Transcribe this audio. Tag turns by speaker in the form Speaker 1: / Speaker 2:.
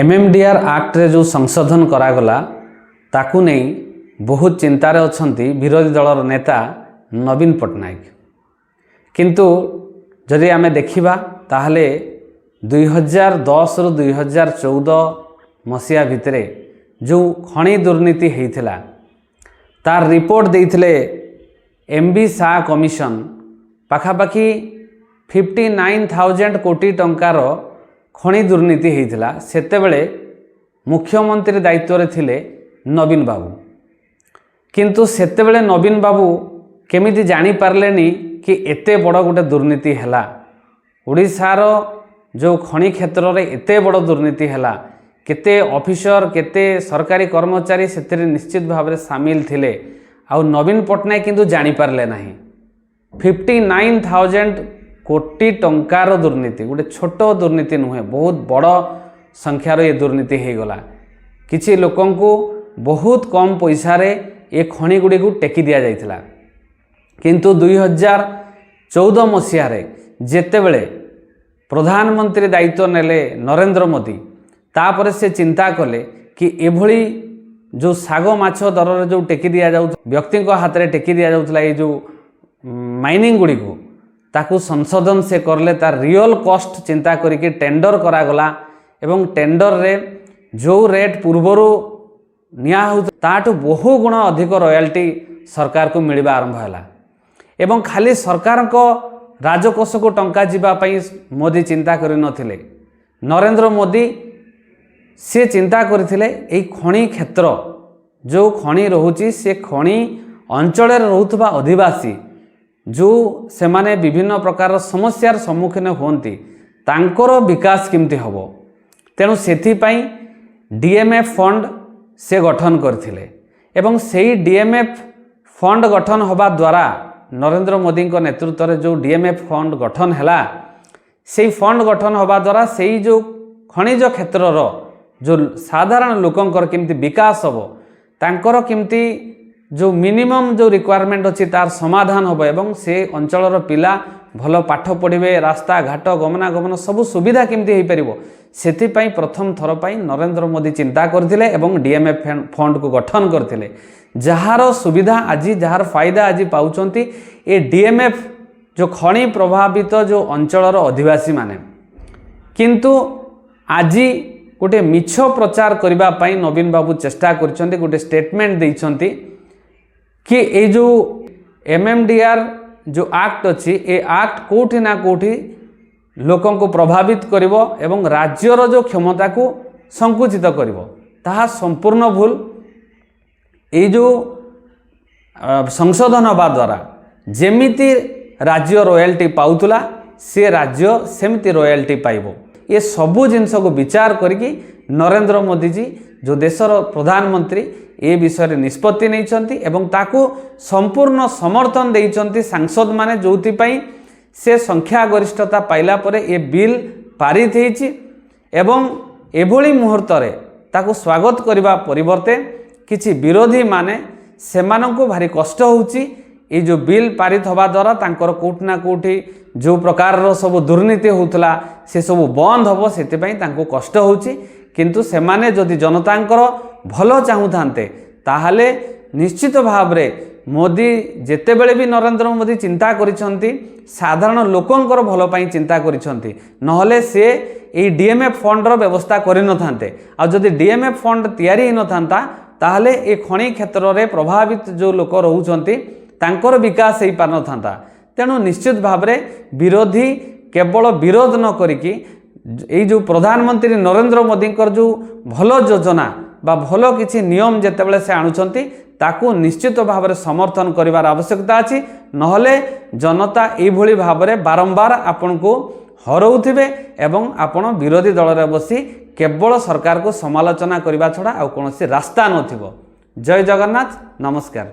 Speaker 1: MMDR ଆକ୍ଟରେ ଯେଉଁ ସଂଶୋଧନ କରାଗଲା, ତାକୁ ନେଇ ବହୁତ ଚିନ୍ତାରେ ଅଛନ୍ତି ବିରୋଧୀ ଦଳର ନେତା ନବୀନ ପଟ୍ଟନାୟକ। କିନ୍ତୁ ଯଦି ଆମେ ଦେଖିବା, ତାହେଲେ 2010ରୁ 2014 ମସିହା ଭିତରେ ଯେଉଁ ଖଣି ଦୁର୍ନୀତି ହେଇଥିଲା, ତାର ରିପୋର୍ଟ ଦେଇଥିଲେ ଏମ୍ ବି ଶାହ କମିଶନ। ପାଖାପାଖି 59,000 କୋଟି ଟଙ୍କାର ଖଣି ଦୁର୍ନୀତି ହେଇଥିଲା। ସେତେବେଳେ ମୁଖ୍ୟମନ୍ତ୍ରୀ ଦାୟିତ୍ୱରେ ଥିଲେ ନବୀନ ବାବୁ। କିନ୍ତୁ ସେତେବେଳେ ନବୀନ ବାବୁ କେମିତି ଜାଣିପାରିଲେନି କି ଏତେ ବଡ଼ ଗୋଟେ ଦୁର୍ନୀତି ହେଲା, ଓଡ଼ିଶାର ଯେଉଁ ଖଣି କ୍ଷେତ୍ରରେ ଏତେ ବଡ଼ ଦୁର୍ନୀତି ହେଲା, କେତେ ଅଫିସର, କେତେ ସରକାରୀ କର୍ମଚାରୀ ସେଥିରେ ନିଶ୍ଚିତ ଭାବରେ ସାମିଲ ଥିଲେ, ଆଉ ନବୀନ ପଟ୍ଟନାୟକ କିନ୍ତୁ ଜାଣିପାରିଲେ ନାହିଁ? 59,000 କୋଟି ଟଙ୍କାର ଦୁର୍ନୀତି ଗୋଟେ ଛୋଟ ଦୁର୍ନୀତି ନୁହେଁ, ବହୁତ ବଡ଼ ସଂଖ୍ୟାର ଏ ଦୁର୍ନୀତି ହେଇଗଲା। କିଛି ଲୋକଙ୍କୁ ବହୁତ କମ୍ ପଇସାରେ ଏ ଖଣି ଗୁଡ଼ିକୁ ଟେକି ଦିଆଯାଇଥିଲା। କିନ୍ତୁ 2014 ମସିହାରେ ଯେତେବେଳେ ପ୍ରଧାନମନ୍ତ୍ରୀ ଦାୟିତ୍ୱ ନେଲେ ନରେନ୍ଦ୍ର ମୋଦି, ତାପରେ ସେ ଚିନ୍ତା କଲେ କି ଏଭଳି ଯେଉଁ ଶାଗ ମାଛ ଦରରେ ଯେଉଁ ଟେକି ଦିଆଯାଉ, ବ୍ୟକ୍ତିଙ୍କ ହାତରେ ଟେକି ଦିଆଯାଉଥିଲା ଏଇ ଯେଉଁ ମାଇନିଂ ଗୁଡ଼ିକୁ, ତାକୁ ସଂଶୋଧନ ସେ କଲେ। ତାର ରିଅଲ୍ କଷ୍ଟ ଚିନ୍ତା କରିକି ଟେଣ୍ଡର କରାଗଲା ଏବଂ ଟେଣ୍ଡରରେ ଯେଉଁ ରେଟ୍ ପୂର୍ବରୁ ନିଆ ହେଉଥିଲା, ତାଠୁ ବହୁ ଗୁଣ ଅଧିକ ରୟାଲ୍ଟି ସରକାରକୁ ମିଳିବା ଆରମ୍ଭ ହେଲା। ଏବଂ ଖାଲି ସରକାରଙ୍କ ରାଜକୋଷକୁ ଟଙ୍କା ଯିବା ପାଇଁ ମୋଦି ଚିନ୍ତା କରିନଥିଲେ। ନରେନ୍ଦ୍ର ମୋଦି ସେ ଚିନ୍ତା କରିଥିଲେ, ଏଇ ଖଣି କ୍ଷେତ୍ର ଯେଉଁ ଖଣି ରହୁଛି, ସେ ଖଣି ଅଞ୍ଚଳରେ ରହୁଥିବା ଅଧିବାସୀ ଯେଉଁ ସେମାନେ ବିଭିନ୍ନ ପ୍ରକାରର ସମସ୍ୟାର ସମ୍ମୁଖୀନ ହୁଅନ୍ତି, ତାଙ୍କର ବିକାଶ କେମିତି ହେବ। ତେଣୁ ସେଥିପାଇଁ ଡିଏମ୍ଏଫ୍ ଫଣ୍ଡ ସେ ଗଠନ କରିଥିଲେ ଏବଂ ସେଇ ଡିଏମ୍ଏଫ୍ ଫଣ୍ଡ ଗଠନ ହେବା ଦ୍ୱାରା, ନରେନ୍ଦ୍ର ମୋଦିଙ୍କ ନେତୃତ୍ୱରେ ଯେଉଁ ଡିଏମ୍ଏଫ୍ ଫଣ୍ଡ ଗଠନ ହେଲା, ସେଇ ଫଣ୍ଡ ଗଠନ ହେବା ଦ୍ୱାରା ସେଇ ଯେଉଁ ଖଣିଜ କ୍ଷେତ୍ରର ଯେଉଁ ସାଧାରଣ ଲୋକଙ୍କର କେମିତି ବିକାଶ ହେବ, ତାଙ୍କର କେମିତି ଯେଉଁ ମିନିମମ୍ ଯେଉଁ ରିକ୍ୱାରମେଣ୍ଟ ଅଛି ତାର ସମାଧାନ ହେବ ଏବଂ ସେ ଅଞ୍ଚଳର ପିଲା ଭଲ ପାଠ ପଢ଼ିବେ, ରାସ୍ତାଘାଟ, ଗମନାଗମନ ସବୁ ସୁବିଧା କେମିତି ହେଇପାରିବ, ସେଥିପାଇଁ ପ୍ରଥମ ଥର ପାଇଁ ନରେନ୍ଦ୍ର ମୋଦି ଚିନ୍ତା କରିଥିଲେ ଏବଂ ଡିଏମ୍ଏଫ୍ ଫଣ୍ଡକୁ ଗଠନ କରିଥିଲେ, ଯାହାର ସୁବିଧା ଆଜି, ଯାହାର ଫାଇଦା ଆଜି ପାଉଛନ୍ତି ଏ ଡିଏମ୍ଏଫ୍ ଯେଉଁ ଖଣି ପ୍ରଭାବିତ ଯେଉଁ ଅଞ୍ଚଳର ଅଧିବାସୀମାନେ। କିନ୍ତୁ ଆଜି ଗୋଟେ ମିଛ ପ୍ରଚାର କରିବା ପାଇଁ ନବୀନ ବାବୁ ଚେଷ୍ଟା କରିଛନ୍ତି। ଗୋଟେ ଷ୍ଟେଟମେଣ୍ଟ ଦେଇଛନ୍ତି କି ଏଇ ଯେଉଁ ଏମ୍ଏମ୍ଡିଆର୍ ଯେଉଁ ଆକ୍ଟ ଅଛି, ଏ ଆକ୍ଟ କେଉଁଠି ନା କେଉଁଠି ଲୋକଙ୍କୁ ପ୍ରଭାବିତ କରିବ ଏବଂ ରାଜ୍ୟର ଯେଉଁ କ୍ଷମତାକୁ ସଂକୁଚିତ କରିବ। ତାହା ସମ୍ପୂର୍ଣ୍ଣ ଭୁଲ। ଏଇ ଯେଉଁ ସଂଶୋଧନ ହେବା ଦ୍ୱାରା ଯେମିତି ରାଜ୍ୟ ରୟାଲ୍ଟି ପାଉଥିଲା, ସେ ରାଜ୍ୟ ସେମିତି ରୟାଲ୍ଟି ପାଇବ। ଏ ସବୁ ଜିନିଷକୁ ବିଚାର କରିକି ନରେନ୍ଦ୍ର ମୋଦିଜୀ, ଯେଉଁ ଦେଶର ପ୍ରଧାନମନ୍ତ୍ରୀ, ଏ ବିଷୟରେ ନିଷ୍ପତ୍ତି ନେଇଛନ୍ତି ଏବଂ ତାକୁ ସମ୍ପୂର୍ଣ୍ଣ ସମର୍ଥନ ଦେଇଛନ୍ତି ସାଂସଦମାନେ, ଯେଉଁଥିପାଇଁ ସେ ସଂଖ୍ୟାଗରିଷ୍ଠତା ପାଇଲା ପରେ ଏ ବିଲ୍ ପାରିତ ହେଇଛି। ଏବଂ ଏଭଳି ମୁହୂର୍ତ୍ତରେ ତାକୁ ସ୍ୱାଗତ କରିବା ପରିବର୍ତ୍ତେ କିଛି ବିରୋଧୀମାନେ, ସେମାନଙ୍କୁ ଭାରି କଷ୍ଟ ହେଉଛି। ଏଇ ଯେଉଁ ବିଲ୍ ପାରିତ ହେବା ଦ୍ୱାରା ତାଙ୍କର କେଉଁଠି ନା କେଉଁଠି ଯେଉଁ ପ୍ରକାରର ସବୁ ଦୁର୍ନୀତି ହେଉଥିଲା, ସେସବୁ ବନ୍ଦ ହେବ, ସେଥିପାଇଁ ତାଙ୍କୁ କଷ୍ଟ ହେଉଛି। କିନ୍ତୁ ସେମାନେ ଯଦି ଜନତାଙ୍କର ଭଲ ଚାହୁଁଥାନ୍ତେ, ତାହେଲେ ନିଶ୍ଚିତ ଭାବରେ ମୋଦି, ଯେତେବେଳେ ବି ନରେନ୍ଦ୍ର ମୋଦି ଚିନ୍ତା କରିଛନ୍ତି, ସାଧାରଣ ଲୋକଙ୍କର ଭଲ ପାଇଁ ଚିନ୍ତା କରିଛନ୍ତି। ନହେଲେ ସେ ଏଇ ଡିଏମ୍ଏଫ୍ ଫଣ୍ଡର ବ୍ୟବସ୍ଥା କରିନଥାନ୍ତେ। ଆଉ ଯଦି ଡିଏମ୍ଏଫ୍ ଫଣ୍ଡ ତିଆରି ହେଇନଥାନ୍ତା, ତାହେଲେ ଏ ଖଣି କ୍ଷେତ୍ରରେ ପ୍ରଭାବିତ ଯେଉଁ ଲୋକ ରହୁଛନ୍ତି, ତାଙ୍କର ବିକାଶ ହେଇପାରିନଥାନ୍ତା। ତେଣୁ ନିଶ୍ଚିତ ଭାବରେ ବିରୋଧୀ କେବଳ ବିରୋଧ ନ କରିକି ଏଇ ଯେଉଁ ପ୍ରଧାନମନ୍ତ୍ରୀ ନରେନ୍ଦ୍ର ମୋଦିଙ୍କର ଯେଉଁ ଭଲ ଯୋଜନା ବା ଭଲ କିଛି ନିୟମ ଯେତେବେଳେ ସେ ଆଣୁଛନ୍ତି, ତାକୁ ନିଶ୍ଚିତ ଭାବରେ ସମର୍ଥନ କରିବାର ଆବଶ୍ୟକତା ଅଛି। ନହେଲେ ଜନତା ଏଇଭଳି ଭାବରେ ବାରମ୍ବାର ଆପଣଙ୍କୁ ହରଉଥିବେ ଏବଂ ଆପଣ ବିରୋଧୀ ଦଳରେ ବସି କେବଳ ସରକାରକୁ ସମାଲୋଚନା କରିବା ଛଡ଼ା ଆଉ କୌଣସି ରାସ୍ତା ନଥିବ। ଜୟ ଜଗନ୍ନାଥ, ନମସ୍କାର।